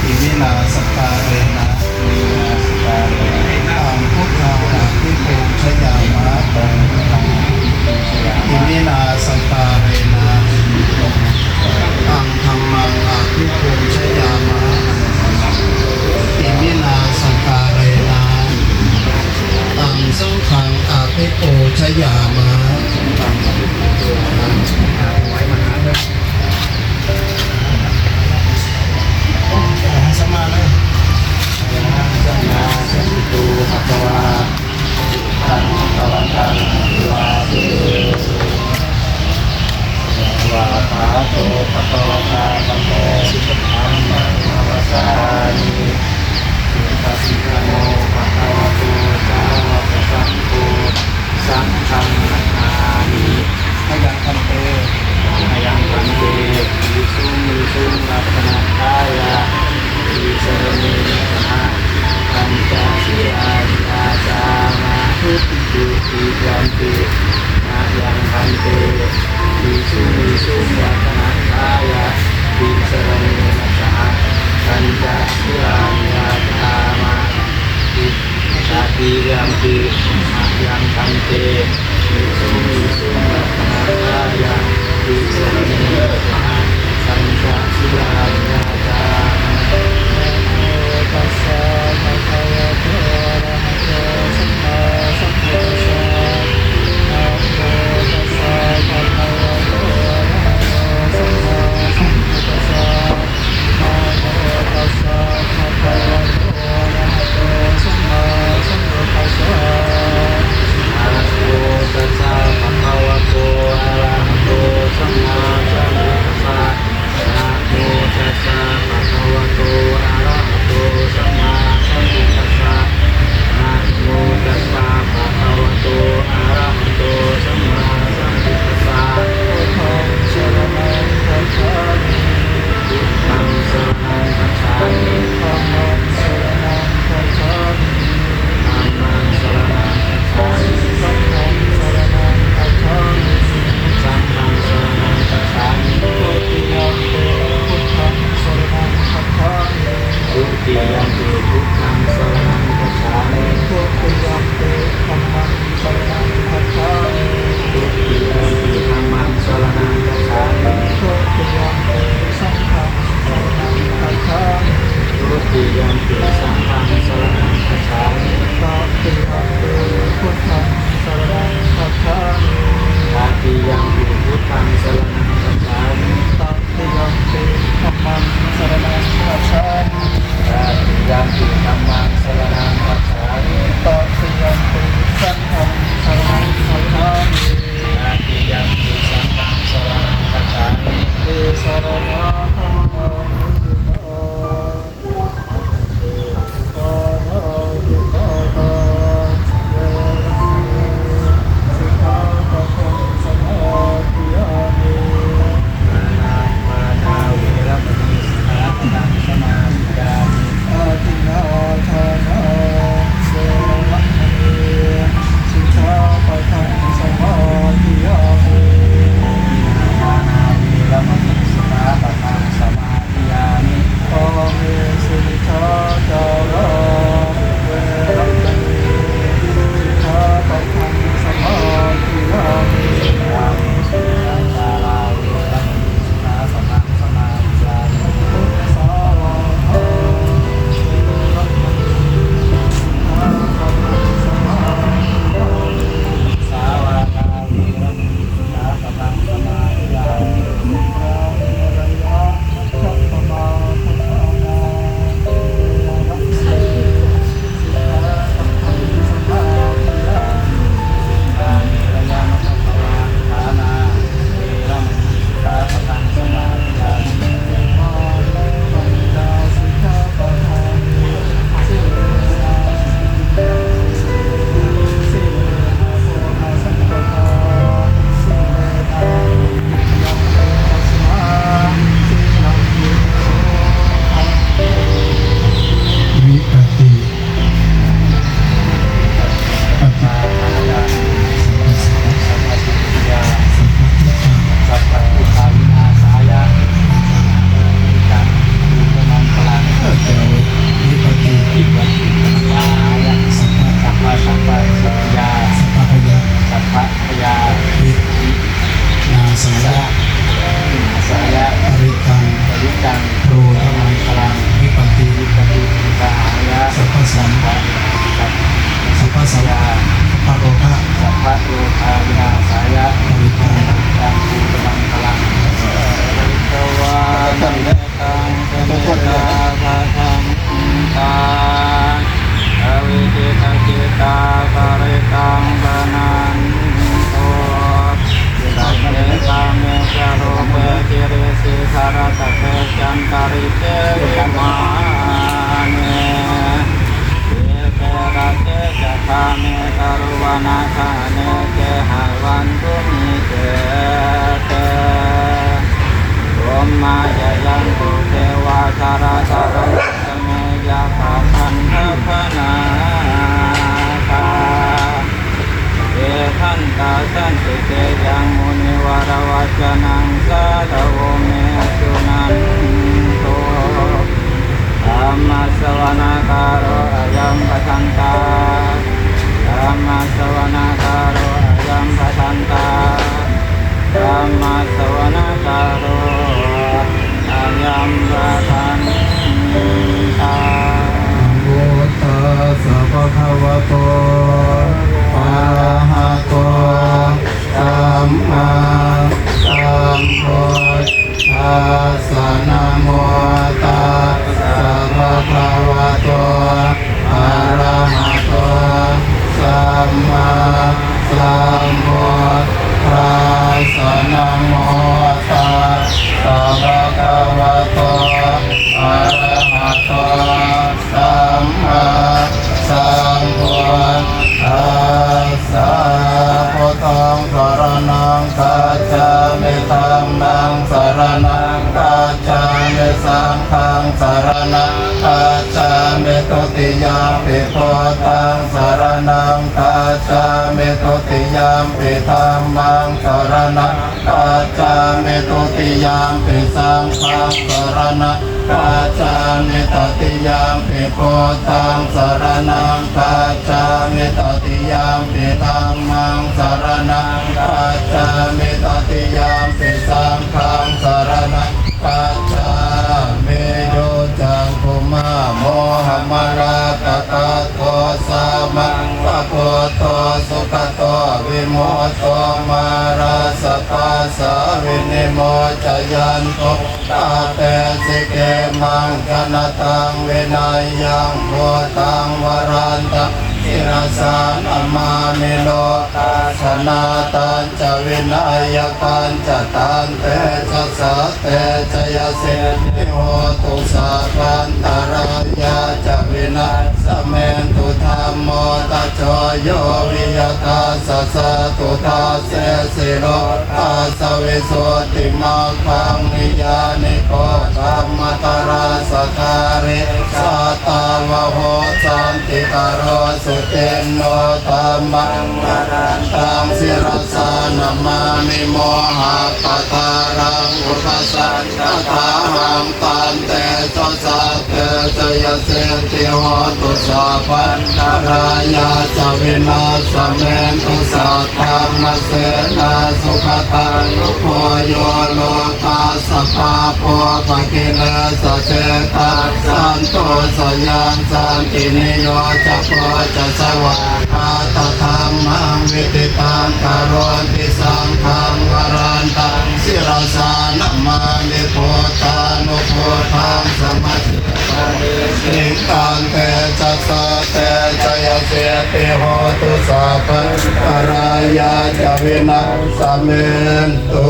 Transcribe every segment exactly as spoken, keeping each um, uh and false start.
Iminā sakkārena ahaṃ buddhaṃ abhipūjayāma. Iminā sakkārena ahaṃ dhammaṃ abhipūjayāma. Iminā sakkārena ahaṃ saṅghaṃ abhipūjayāma. สังฆังนะมามิ Mayaṃ bhante. Mayaṃ bhante. Visuṃ visuṃ rakkhaṇatthāya tisaraṇena saha pañca sīlāni yācāma. Dutiyampi mayaṃ bhante. Visuṃ visuṃ rakkhaṇatthāya tisaraṇena saha pañca sīlāni yācāma. Tatiyampi mayaṃ bhante. Visuṃ visuṃ rakkhaṇatthāya tisaraṇena saha pañca sīlāni yācāma. Namo tassa bhagavato arahato sammāsambuddhassa. Sāya, sāya, parittaṃ, parittaṃ, brūtha maṅgalaṃ, vipatti, vipatti, upahāya, sabbasaṅ, sabba, sabbasaṅ, sabbaroga, sabbaroga vināsāya, parittaṃ, parittaṃ, brūtha maṅgalaṃ. Katvāna mettaṃ sametaṃ bhadantā avikkhittacittā parittaṃ bhaṇantu. Sagge kāme ca rūpe girisikharataṭe cantalikkhe vimāne, dīpe raṭṭhe ca gāme taruvanagahane gehavatthumhi khette, bhummā cāyantu devā jalathalavisame yakkhagandhabbanāgā, tiṭṭhantā santike yaṃ munivaravacanaṃ sādhavo me suṇantu. Dhammassavanakālo ayambhadantā. Dhammassavanakālo ayambhadantā. Dhammassavanakālo ayambhadantā. Namo tassa bhagavato arahato sammāsambuddhassa. Namo tassa bhagavato arahato sammāsambuddhassa. Namo tassa bhagavato arahato sammāsambuddhassa. Buddhaṃ saraṇaṃ gacchāmi. Dhammaṃ saraṇaṃ gacchāmi. Saṅghaṃ saraṇaṃ gacchāmi. Dutiyampi buddhaṃ saraṇaṃ gacchāmi. Dutiyampi dhammaṃ saraṇaṃ gacchāmi. Dutiyampi saṅghaṃ saraṇaṃ gacchāmi. Tatiyampi buddhaṃ saraṇaṃ gacchāmi. Tatiyampi dhammaṃ saraṇaṃ gacchāmi. Tatiyampi saṅghaṃ saraṇaṃ gacchāmi. Yo cakkhumā mohamalāpakaṭṭho, sāmaṃ va buddho sugato vimutto, mārassa pāsā vinimocayanto, pāpesi khemaṃ janataṃ vineyyaṃ. Buddhaṃ varantaṃ sirasā namāmi, lokassa nāthañca vināyakañca. Tantejasā te jayasiddhi hotu, sabbantarāyā ca vināsamentu. Dhammo dhajo yo viya tassa satthu, dassesi lokassa visuddhimaggaṃ. Niyyāniko dhammadharassa dhārī, sātāvaho santikaro suciṇṇo. Dhammaṃ varantaṃ sirasā namāmi, mohappadālaṃ upasantadāhaṃ. Tantejasā te jayasiddhi hotu, sabbantarāyā ca vināsamentu. Saddhammasenā sugatānugo yo, lokassa pāpūpakilesajetā, santo sayaṃ santiniyojako ca, svākkhātadhammaṃ viditaṃ karoti. Saṅghaṃ varantaṃ sirasā namāmi, buddhānubuddhaṃ samasīladiṭṭhiṃ. Tantejasā te jayasiddhi hotu, sabbantarāyā ca vināsamentu.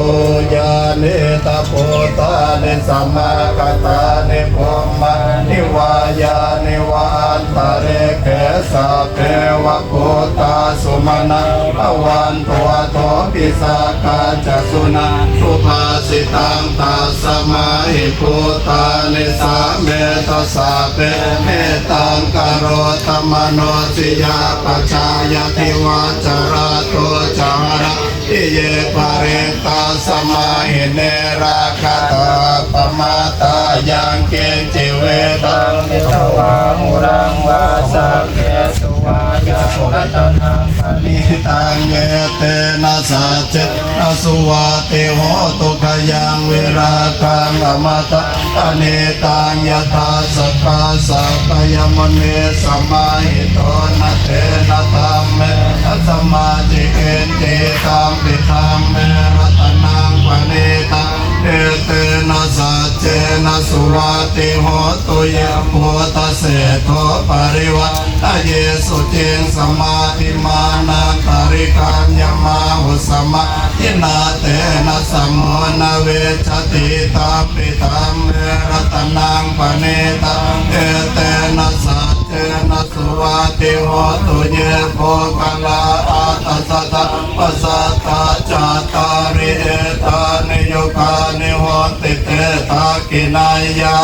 Yānīdha bhūtāni samāgatāni, bhummāni vā yāni va antalikkhe, sabbeva bhūtā sumanā bhavantu, athopi sakkacca suṇātu bhāsitaṃ. Tasmā hi bhūtā nisāmetha sabbe, mettaṃ karotha mānusiyā pajāya, divā ca ratto ca haranti ye baliṃ, tasmā hi ne rakkhatha appamattā. Yaṅkiñci vittaṃ idha vā huraṃ vā, saggesu vā yā ratanaṃ paṇītaṃ, etena saccena suvatthi hotu. Khayaṃ virāgaṃ amataṃ paṇītaṃ, yadajjhagā sakyamunī samāhito, na tena dhammena samatthi kiñci, idampi dhamme ratanaṃ paṇītaṃ, etena saccena suvatthi hotu. Yambuddhaseṭṭho parivaṇṇayī suciṃ, samādhimānantarikaññamāhu, samādhinā tena samo na vijjati, idampi dhamme ratanaṃ paṇītaṃ, etena saccena suvatthi hotu. Ye puggalā aṭṭha sataṃ pasatthā, cattāri etāni yugāni honti, te dakkhiṇeyyā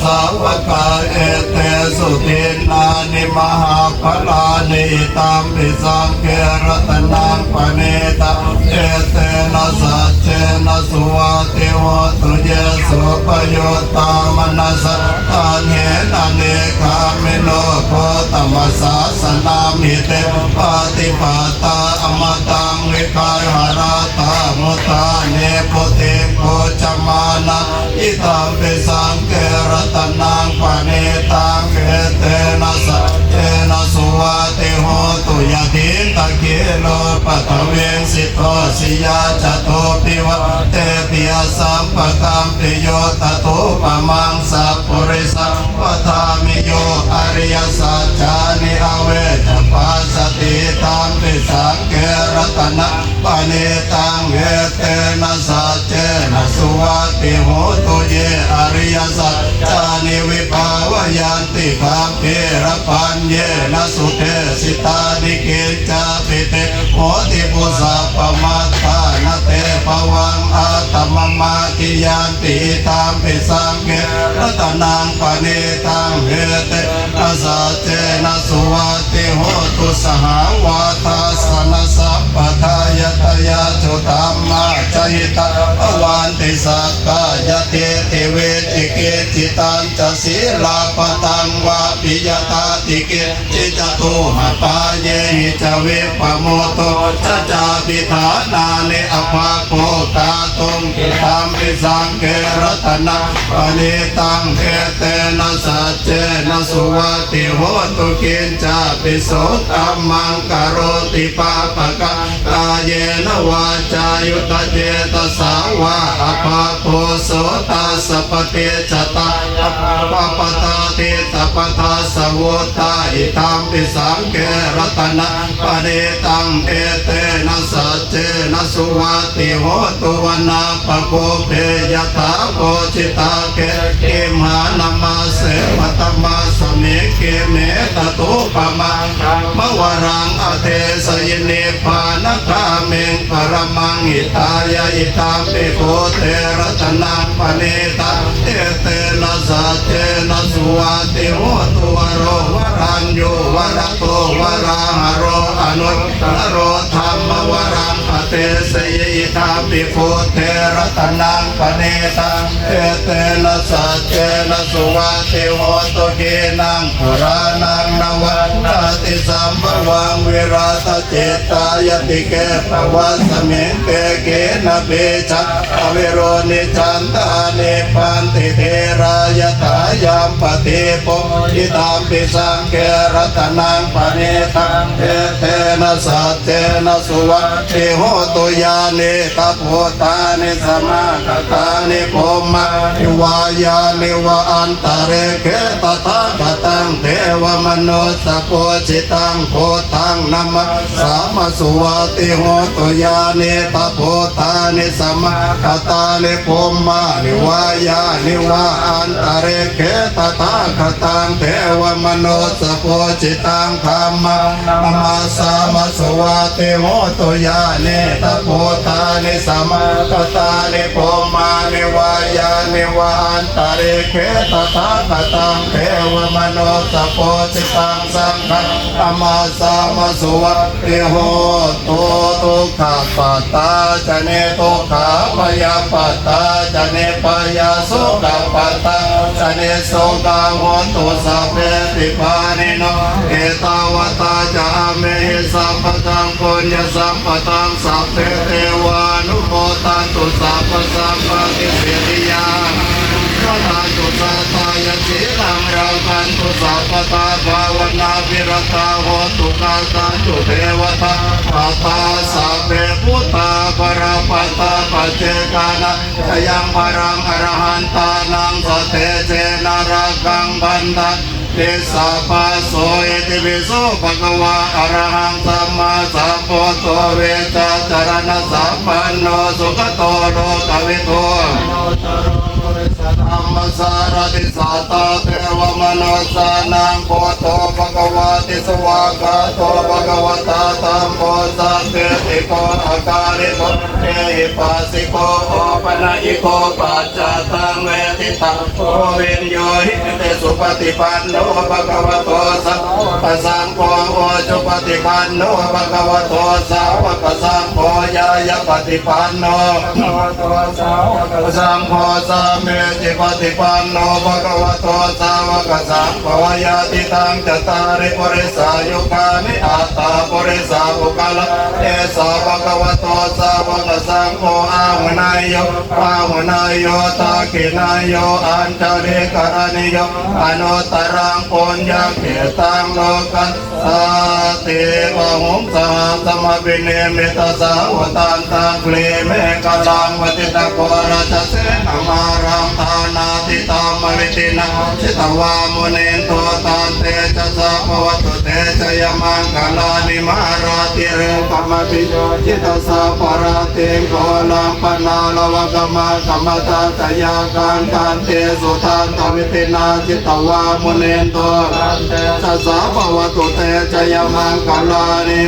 sāvakā, etesu dinnāni mahapphalāni, idampi saṅghe ratanaṃ paṇītaṃ, etena saccena suvatthi hotu. Ye suppayuttā manasā daḷhena, nikkāmino gotamasāsanamhi, te pattipattā amataṃ vigayha, laddhā mudhā nibbutiṃ bhuñjamānā, idampi saṅghe ratanaṃ paṇītaṃ, etena saccena suvatthi hotu. Yathindakhīlo paṭhaviṃ sito, siyā catuppaññāpi asampakampiyo, tathūpamaṃ sappurisaṃ vadāmi, yo ariyasaccāni avecca passati, idampi saṅghe ratanaṃ paṇītaṃ, etena saccena suvatthi hotu. Ye ariyasaccāni vibhāvayanti, gambhīrapaññena sudesitāni, kiñcāpi te hoti bhusappamattā, na te bhavaṃ aṭṭhamamādiyanti, idampi saṅghe ratanaṃ paṇītaṃ, etena saccena suvatthi hotu. Sahāvā dassanasappadāya, tayajja dhammā jahitā bhavanti, sakkāyadiṭṭhi vicikicchitañca, sīlabbataṃ vāpi yadatthi kiñci, catūhapāyehi ca vippamutto, cha cābhiṭhānāni abhabbo kātuṃ, idampi saṅghe ratanaṃ paṇītaṃ, etena saccena suvatthi hotu. Kiñcāpi so kammaṃ karoti pāpakaṃ, kāyena vācāyuda cetasā vā, abhabbo so tassa paṭicca tāya, pāpatā diṭṭhapadassa vuttā, idampi saṅghe ratanaṃ paṇītaṃ, etena saccena suvatthi hotu. Vanapabhū te yathā voci tagge, gimhānamāse paṭhamasmiṃ gimhe, tathūpamaṃ dhammavaraṃ adesayi, nibbānagāmiṃ paramaṃ hitāya, idampi buddhe ratanaṃ paṇītaṃ, etena saccena suvatthi hotu. Varo varaññū varado varāharo, anuttaro dhammavaraṃ adesayi, idampi buddhe ratanaṃ paṇītaṃ, etena saccena suvatthi hotu. Khīṇaṃ purāṇaṃ navaṃ natthi sambhavaṃ, virattacittāyatike bhavasmiṃ, te khīṇabījā avirūḷhichandā, nibbanti dhīrā yathāyampadīpo, idampi saṅghe ratanaṃ paṇītaṃ, etena saccena suvatthi hotu. Yānīdha bhūtāni samāgatāni, bhummāni vā yāni va antalikkhe, tathāgataṃ devamanussapūjitaṃ, buddhaṃ namassāma suvatthi hotu. Yānīdha bhūtāni samāgatāni, bhummāni vā yāni va antalikkhe, tathāgataṃ devamanussapūjitaṃ, dhammaṃ namassāma suvatthi hotu. Yānī Bhūtāni samāgatāni bhummāni vā yāni va antalikkhe tathāgataṃ devamanussapūjitaṃ saṅghaṃ namassāma suvatthi hotu. Dukkhappattā ca niddukkhā bhayappattā ca nibbhayā sokappattā ca nissokā hontu sabbepi pāṇino. Ettāvatā ca amhehi sambhataṃ puññasampadaṃ sabbe devānumodantu sabbasampattisiddhiyā. Dadantu saddhāya sīlaṃ rakkhantu sabbadā bhāvanābhiratā hontu gacchantu devatāgatā. Sabbe buddhā balappattā paccekānañca yaṃ balaṃ arahantānañca tejena rakkhaṃ bandhāmi sabbaso. Itipi so bhagavā arahaṃ sammāsambuddho vijjācaraṇasampanno sugato lokavidū anuttaro purisadammasārathi satthā devamanussānaṃ buddho bhagavāti. Svākkhāto bhagavatā dhammo sandiṭṭhiko akāliko ehipassiko opanayiko paccattaṃ veditabbo viññūhīti. Supaṭipanno bhagavato sāvakasaṅgho, ujupaṭipanno bhagavato sāvakasaṅgho, ñāyapaṭipanno bhagavato sāvakasaṅgho, sāmīcipaṭipanno bhagavato sāvakasaṅgho, yadidaṃ cattāri purisayugāni aṭṭha purisapuggalā, esa bhagavato sāvakasaṅgho āhuneyyo pāhuneyyo dakkhiṇeyyo añjalikaraṇīyo anuttaraṃ puññakkhettaṃ lokassāti. Bāhuṃ sahassamabhinimmitasāvudhantaṃ grīmekhalaṃ uditaghorasasenamāraṃ dānādidhammavidhinā jitavā munindo tantejasā bhavatu te jayamaṅgalāni. Mārātirekamabhiyujjhitasabbarattiṃ ghorampanāḷavakamakkhamathaddhayakkhaṃ khantīsudantavidhinā jitavā munindo tantejasā bhavatu te jayamaṅgalāni.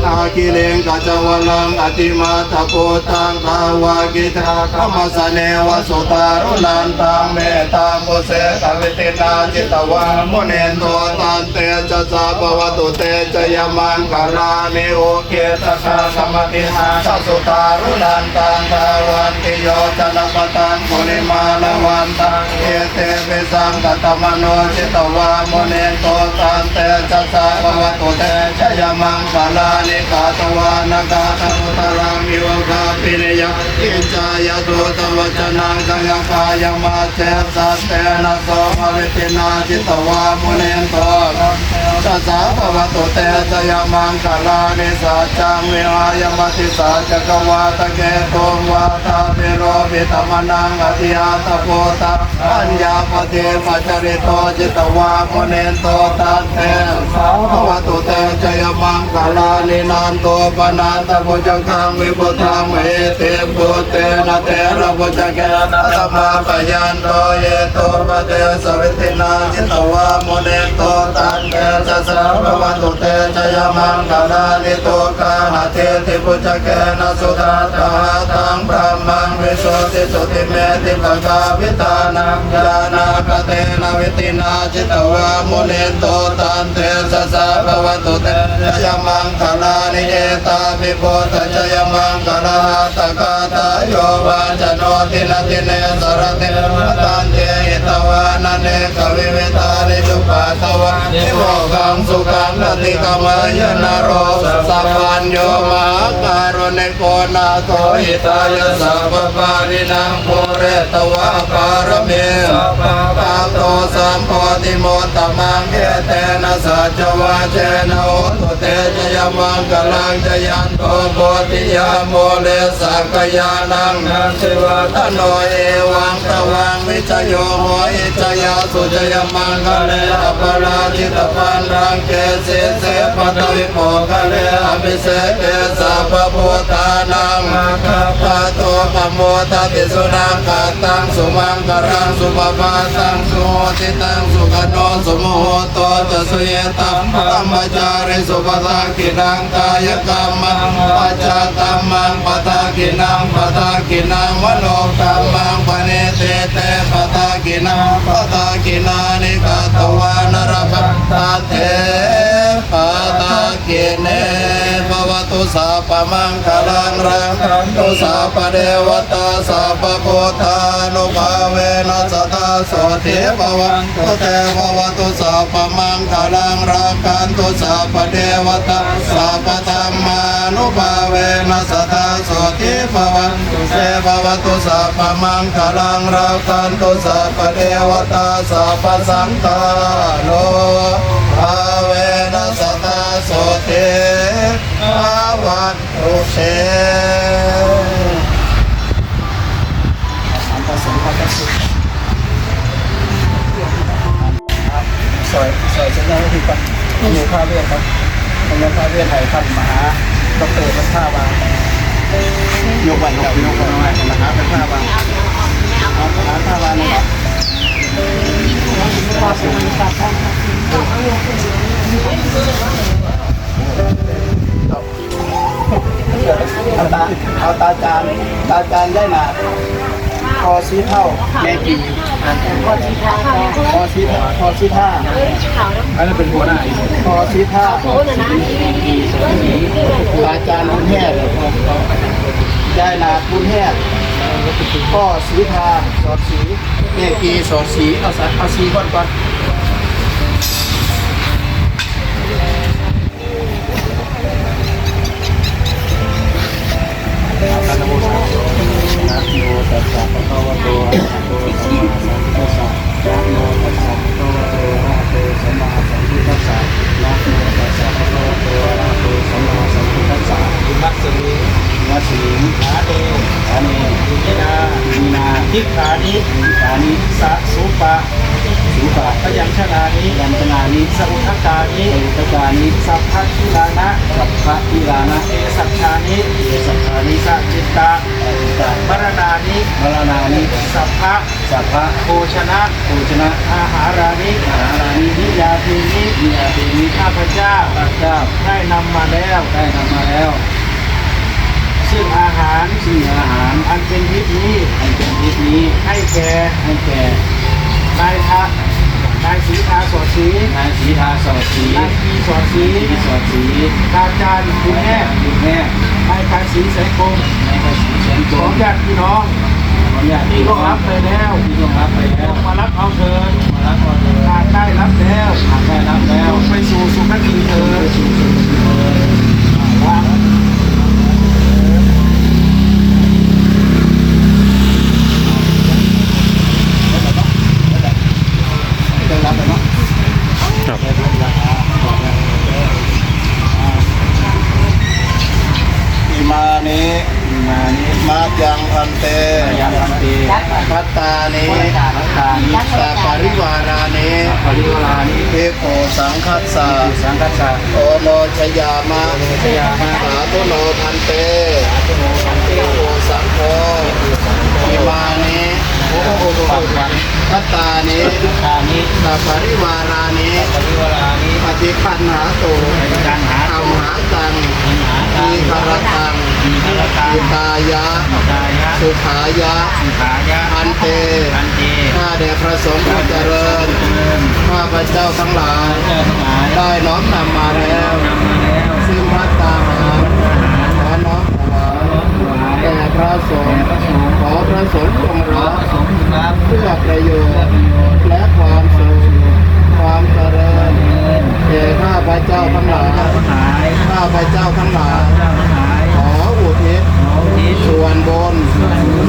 Nāḷāgiriṃ gajavaraṃ atimattabhūtaṃ dāvaggicakkamasanīva sudāruṇantaṃ mettambusekavidhinā jitavā munindo tantejasā bhavatu te jayamaṅgalāni. Ukkhittakhaggamatihatthasudāruṇantaṃ dhāvantiyojanapathaṅgulimālavantaṃ iddhībhisaṅkhatamano jitavā munindo tantejasā bhavatu te jayamaṅgalāni. Katvāna kaṭṭhamudaraṃ iva gabbhinīyā ciñcāya duṭṭhavacanaṃ janakāyamajjhe santena somavidhinā jitavā munindo tantejasā bhavatu te jayamaṅgalāni. Saccaṃ vihāya matisaccakavādaketuṃ vādābhiropitamanaṃ atiandhabhūtaṃ paññāpadīpajalito jitavā munindo tantejasā bhavatu te jayamaṅgalāni. Nandopanandabhujagaṃ vibudhaṃ mahiddhiṃ puttena therabhujagena damāpayanto iddhūpadesavidhinā jitavā munindo tantejasā bhavatu te jayamaṅgalāni. Duggāhadiṭṭhibhujagena sudaṭṭhahatthaṃ brahmaṃ visuddhijutimiddhibakābhidhānaṃ ñāṇāgadena vidhinā jitavā munindo tantejasā bhavatu te jayamaṅgalāni. Etāpi buddhajayamaṅgalaaṭṭhagāthā yo vācano dinadine sarate matandī hitvānanekavividhāni cupaddavāni mokkhaṃ sukhaṃ adhigameyya naro sapañño. Mahākāruṇiko nātho hitāya sabbapāṇinaṃ pūretvā pāramī sabbā patto sambodhimuttamaṃ etena saccavajjena hotu te jayamaṅgalaṃ. Jayanto bodhiyā mūle sakyānaṃ nandivaḍḍhano evaṃ tvaṃ vijayo hohi jayassu jayamaṅgale aparājitapallaṅke sīse paṭhavipokkhare abhiseke sabbabuddhānaṃ aggappatto pamodati. Sunakkhattaṃ sumaṅgalaṃ supabhātaṃ suhuṭṭhitaṃ sukhaṇo sumuhutto ca suyiṭṭhaṃ brahmacārisu padakkhiṇaṃ kāyakammaṃ vācākammaṃ padakkhiṇaṃ manokammaṃ paṇidhī te padakkhiṇā padakkhiṇāni katvāna labhantatthe padakkhiṇe. Bhavatu sabbamaṅgalaṃ rakkhantu sabbadevatā sabbabuddhānubhāvena sadā sotthī bhavantu te. Bhavatu sabbamaṅgalaṃ rakkhantu sabbadevatā sabbadhammānubhāvena sadā sotthī bhavantu te. Bhavatu sabbamaṅgalaṃ rakkhantu sabbadevatā sabbasaṅghānubhāvena sadā sotthī bhavantu te. สวยสวยเส้นนั้นก็คือก่อนมีผ้าเวทครับมีผ้าเวทไทยท่านมหาดอกเตอร์พันธาวา ยกไหว ยกไหว ยกไหว มหาพันธาวา มหาพันธาวาเนี่ยครับ เอาตา เอาตาจาน ตาจานได้มา คอสีเทา แม่กี่ คอสีเทา คอสีทา อันนั้นเป็นหัวหน้า คอสีทา ตาจานบุญแฮด ยายหนาดบุญแฮด คอสีทา สอดสี แม่กี่ สอดสี เอาสัก เอาสีก่อนก่อน Namo tassa bhagavato arahato sammāsambuddhassa. Namo tassa bhagavato arahato sammāsambuddhassa. Namo tassa bhagavato arahato sammāsambuddhassa. Imasmiṃ, imasmiṃ, ṭhāne, ṭhāne, iminā, iminā, dīghāni, dīghāni, sa, supa, supa, byañjanāni, byañjanāni, sa, udakaṃ, sa, udakaṃ, sabbagilāna, sabbagilāna, bhesajjāni, bhesajjāni, sacittā, sacittā, maraṇāni, maraṇāni, sabba, sabba, bhojana, bhojana, āhārāni, āhārāni, niyyādemi, niyyādemi, ข้าพเจ้า ข้าพเจ้า ได้นำมาแล้ว ได้นำมาแล้ว ซึ่งอาหาร ซึ่งอาหาร อันเป็นทิพย์นี้ อันเป็นทิพย์นี้ ให้แก่ ให้แก่ นายทะ นายสีทาสอดสี นายสีทาสอดสี นางกีสอดสี นางกีสอดสี อาจารย์บุญแฮด อาจารย์บุญแฮด นายกาสีแสงคง นายกาสีแสงคง ของญาติพี่น้อง ของญาติพี่น้อง ที่ล่วงลับไปแล้ว ที่ล่วงลับไปแล้ว จงมารับเอาเถิด จงมารับเอาเถิด หากได้รับแล้ว หากได้รับแล้ว จงไปสู่สุคติเถิด จงไปสู่สุคติเถิด ครับ Imāni, imāni, mayaṃ bhante, mayaṃ bhante, bhattāni, bhattāni, saparivārāni, saparivārāni, bhikkhusaṅghassa, bhikkhusaṅghassa, oṇojayāma, oṇojayāma, sādhu no bhante, sādhu no bhante, bhikkhusaṅgho, bhikkhusaṅgho, imāni, bhattāni, bhattāni, saparivārāni, saparivārāni, paṭiggaṇhātu, paṭiggaṇhātu, amhākaṃ, amhākaṃ, dīgharattaṃ, dīgharattaṃ, hitāya, hitāya, sukhāya, sukhāya, bhante, bhante, ข้าแต่พระสงฆ์ผู้เจริญ ข้าพเจ้าทั้งหลาย ข้าพเจ้าทั้งหลาย ได้น้อมนำมาแล้ว น้อมนำมาแล้ว ซึ่งภัตตาหาร ภัตตาหาร ขอน้อมถวาย แด่พระสงฆ์ ขอพระสงฆ์จงรับ เพื่อประโยชน์ และความสุข ความเจริญ แก่ข้าพเจ้าทั้งหลาย ข้าพเจ้าทั้งหลาย ขออุทิศ ส่วนบุญ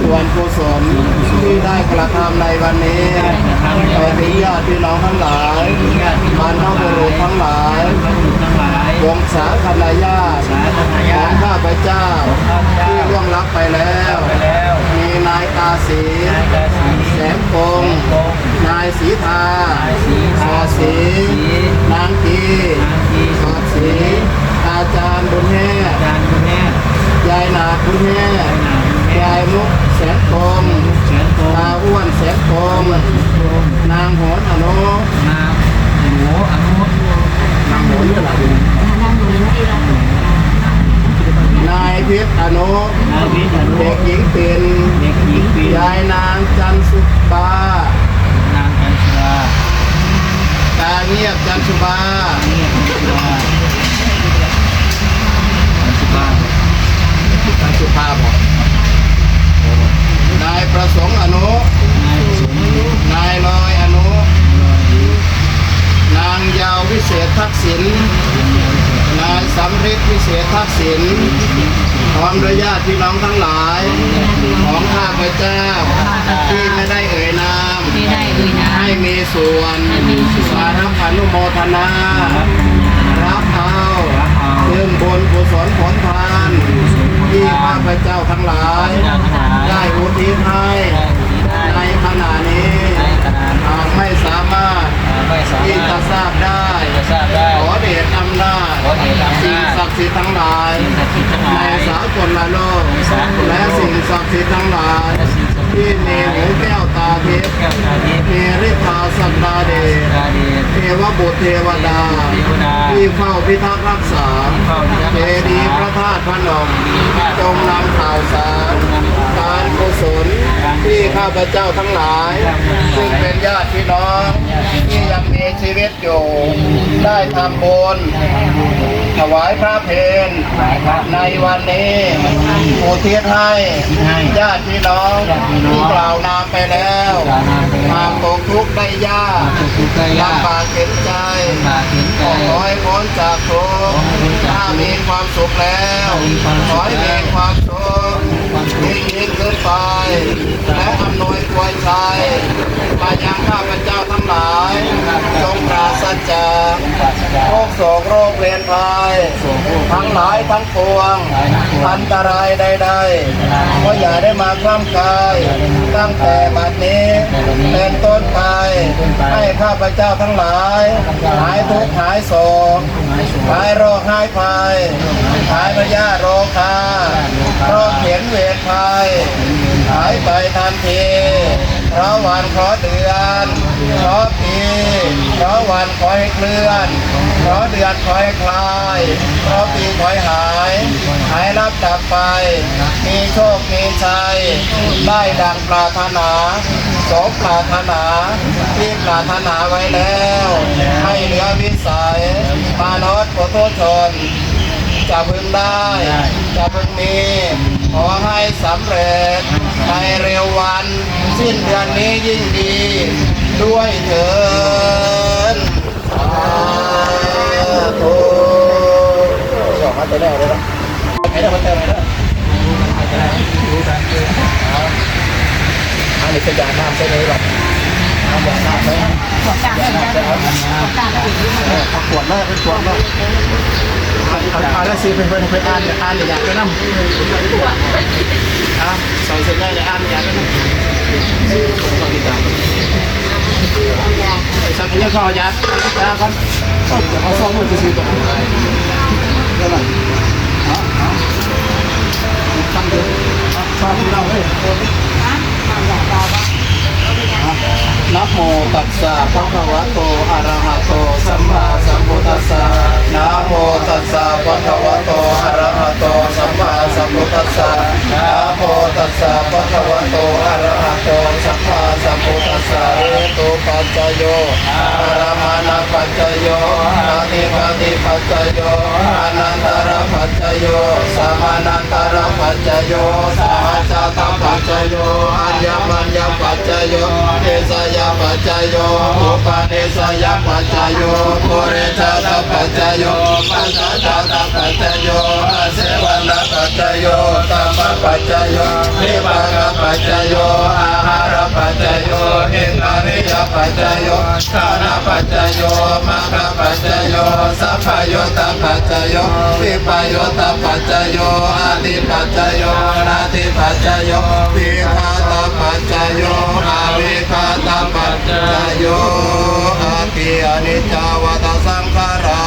ส่วนกุศล ที่ได้กระทำในวันนี้ ไปถึงญาติพี่น้องทั้งหลาย บรรพบุรุษทั้งหลาย วงศาคณาญาติ ของข้าพเจ้า ที่ล่วงลับไปแล้ว มีนายกาสี แสงคง นายสีทา สอดสี นางกี สอดสี อาจารย์บุญแฮด ยายหนาดบุญแฮด ยายมุกแสงคง ตาอ้วนแสงคง นางโหนอนุ นางโหนอนุ นางโหนเนี่ยเหรอ นางโหนนี่แหละ นายพิษอนุ นายพิษอนุ เด็กหญิงปิ่น เด็กหญิงปิ่น ยายนางจันทร์สุภา นางจันทร์สุภา ตาเงียบจันทร์สุภา ตาเงียบจันทร์สุภา จันทร์สุภา จันทร์สุภาบอก นายประสงค์อนุ นายประสงค์อนุ นายลอยอนุ นายลอยอนุ นางยาววิเศษทักษิณ นายสำริดวิเศษทักษิณ พร้อมด้วยญาติพี่น้องทั้งหลาย ของข้าพเจ้า ที่ไม่ได้เอ่ยนาม ไม่ได้เอ่ยนาม ให้มีส่วน ให้มีส่วน มารับอนุโมทนา รับเอา รับเอา ซึ่งบุญกุศลผลทาน ที่ข้าพเจ้าทั้งหลาย ข้าพเจ้าทั้งหลาย ได้อุทิศให้ ได้อุทิศให้ ในขณะนี้ ในขณะนี้ หากไม่สามารถ หากไม่สามารถ ที่จะทราบได้ ที่จะทราบได้ ขอเดชอำนาจ ขอเดชอำนาจ สิ่งศักดิ์สิทธิ์ทั้งหลาย สิ่งศักดิ์สิทธิ์ทั้งหลาย ในสากลโลก ในสากลโลก และสิ่งศักดิ์สิทธิ์ทั้งหลาย และสิ่งศักดิ์สิทธิ์ทั้งหลาย ที่มีหูแก้วตาทิพย์ แก้วตาทิพย์ มีฤทธาศักดาเดช ฤทธาศักดาเดช เทวบุตรเทวดา เทวดา ที่เฝ้าพิทักษ์รักษา ที่เฝ้าพิทักษ์รักษา เจดีย์พระธาตุพนม เจดีย์พระธาตุพนม จงนำข่าวสาร จงนำข่าวสาร การกุศล การกุศล ที่ข้าพเจ้าทั้งหลาย ข้าพเจ้าทั้งหลาย ซึ่งเป็นญาติพี่น้อง ญาติพี่น้อง ที่ยังมีชีวิต อยู่ ได้ทำบุญ ได้ทำบุญ ถวายพระเพล ถวายพระเพล ในวันนี้ ในวันนี้ อุทิศให้ อุทิศให้ ญาติพี่น้อง ญาติพี่น้อง ที่กล่าวนามไปแล้ว ที่กล่าวนามไปแล้ว ความตกทุกข์ได้ยาก ความตกทุกข์ได้ยาก ลำบากเข็ญใจ ลำบากเข็ญใจ ขอให้พ้นจากทุกข์ ขอให้พ้นจากทุกข์ ถ้ามีความสุขแล้ว ถ้ามีความสุขแล้ว ขอให้มีความสุข ขอให้มีความสุข ยิ่งๆขึ้นไป และอำนวยพรชัย มายังข้าพเจ้าทั้งหลาย จงปราศจากทุกข์โศกโรคเวรภัย ทั้งหลายทั้งปวง อันตรายใดๆ ก็อย่าได้มาคล่ำคลาย ตั้งแต่บัดนี้เป็นต้นไป ให้ข้าพเจ้าทั้งหลาย หายทุกข์หายโศก หายโรคหายภัย หายพยาธิโรคา เคราะห์เข็ญเวรภัย หายไปทันที เคราะห์วันเคราะห์เดือน เคราะห์ปี เคราะห์วันขอให้เคลื่อน เคราะห์เดือนขอให้คลาย เคราะห์ปีขอให้หาย หายลับดับไป มีโชคมีชัย ได้ดังปรารถนา สมปรารถนา ที่ปรารถนาไว้แล้ว ให้เหลือวิสัย มนุษย์ปุถุชน จะพึงได้ จะพึงมี ขอให้สำเร็จ ในเร็ววัน สิ้นเดือนนี้ยิ่งดี ด้วยเถิด สาธุ ออกมาตัวแรกเลยนะ ให้ได้มาเติมเลยนะ อันนี้เป็นยาน้ำใช่ไหมครับ น้ำยาน้ำไหม ขวดกลางเลยนะ ขวดกลางเลย เอาขวดเลย เป็นขวดเลย เอา เอา เอาแล้วสิ เป็น เป็น เป็นอ่าน อ่านอยากจะนำ อ่ะ ใส่เสร็จแล้วเลย อ่านอยากจะนำ สักเยอะก็เอายา ยาก่อน เอาซองมือซื้อๆก่อน เดี๋ยวก่อน เอา เอา ตั้งเดี๋ยว เอา ซองที่เราเลย Namo tassa bhagavato arahato sammāsambuddhassa. Namo tassa bhagavato arahato sammāsambuddhassa. Namo tassa bhagavato arahato sammāsambuddhassa. Hetupaccayo, ārammaṇapaccayo, adhipatipaccayo, anantarapaccayo, samanantarapaccayo, sahajātapaccayo, aññamaññapaccayo, nissayapaccayo, upanissayapaccayo, purejātapaccayo, pacchājātapaccayo, āsevanapaccayo, kammapaccayo, vipākapaccayo, āhārapaccayo, indriyapaccayo, jhānapaccayo, maggapaccayo, sampayuttapaccayo, vippayuttapaccayo, atthipaccayo, natthipaccayo, vigatapaccayo, avigatapaccayo. Atthi aniccā vata saṅkhārā,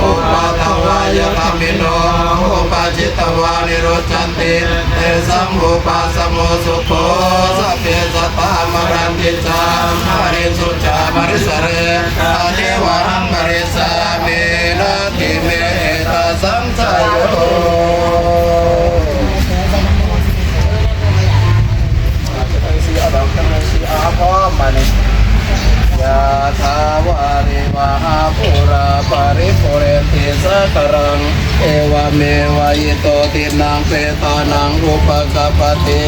uppādavayadhammino, uppajjitvā nirujjhanti, tesaṃ vūpasamo sukho. Sabbe sattā maranti ca, mariṃsu ca marissare, tathevāhaṃ marissāmi, natthi me ettha saṃsayo. petānaṃ upakappati.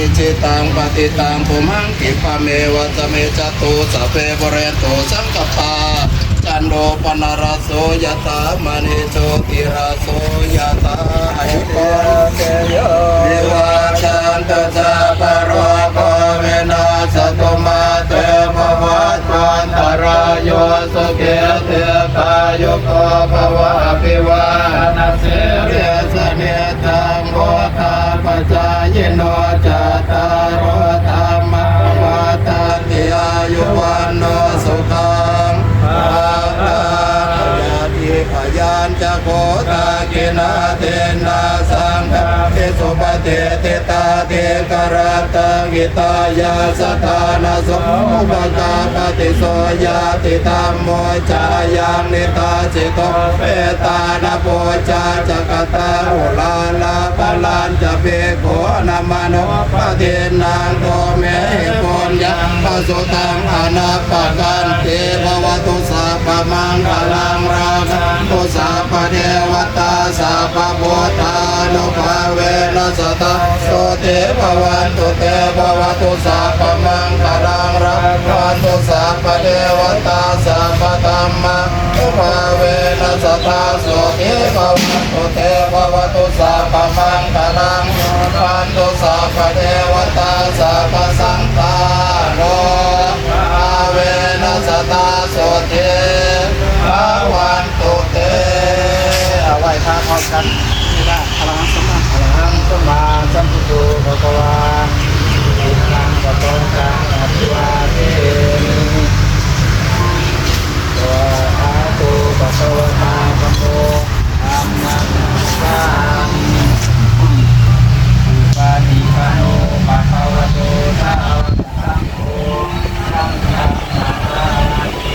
Icchitaṃ patthitaṃ tumhaṃ khippameva samijjhatu, sabbe pūrentu saṅkappā, cando paṇṇaraso yathā, maṇi jotiraso yathā. Āyuko tejo vivajjantu, sabbarogo vinassatu, mā te bhavatvantarāyo, sukhī dīghāyuko bhava. Abhivādanasīlissa niccaṃ vuḍḍhāpacāyino, cattāro dhammā vaḍḍhanti, āyu vaṇṇo sukhaṃ balaṃ. Yadi bhayañca kho dakkhiṇā dinnā, saṅghamhi supatiṭṭhitā, dīgharattaṃ hitāyassa, ṭhānaso upakappati. So ñātidhammo ca ayaṃ nidassito, petāna pūjā ca katā uḷārā, balañca bhikkhūnamanuppadinnaṃ, tumhehi puññaṃ pasutaṃ anappakanti. Bhavatu sabbamaṅgalaṃ, rakkhantu sabbadevatā, sabbabuddhānubhāvena sadā sotthī bhavantu te. Bhavatu sabbamaṅgalaṃ, rakkhantu sabbadevatā, sabbadhammānubhāvena sadā sotthī bhavantu te. Bhavatu sabbamaṅgalaṃ, rakkhantu sabbadevatā, sabbasaṅghānubhāvena sadā sotthī bhavantu te. เอาไหว้พระพร้อมกัน Arahaṃ sammā arahaṃ sammāsambuddho bhagavā. Buddhaṃ pabbajjaṃ abhivādemi. Svākkhāto bhagavatā dhammo, dhammaṃ namassāmi. Supaṭipanno bhagavato sāvakasaṅgho, saṅghaṃ namāmi.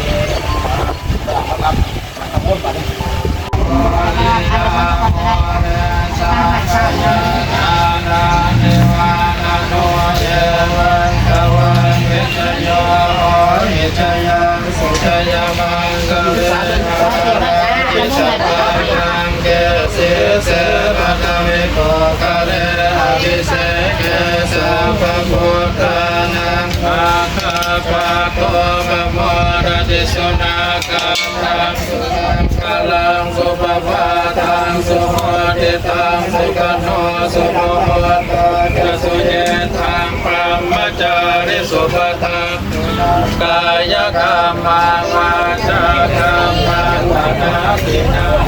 Aggappatto pamodati, sunakkhattaṃ sumaṅgalaṃ, supabhātaṃ suhuṭṭhitaṃ, sukhaṇo sumuhutto ca, suyiṭṭhaṃ brahmacārisu, padakkhiṇaṃ kāyakammaṃ, vācākammaṃ padakkhiṇaṃ,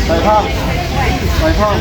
Sai phao, sai phao.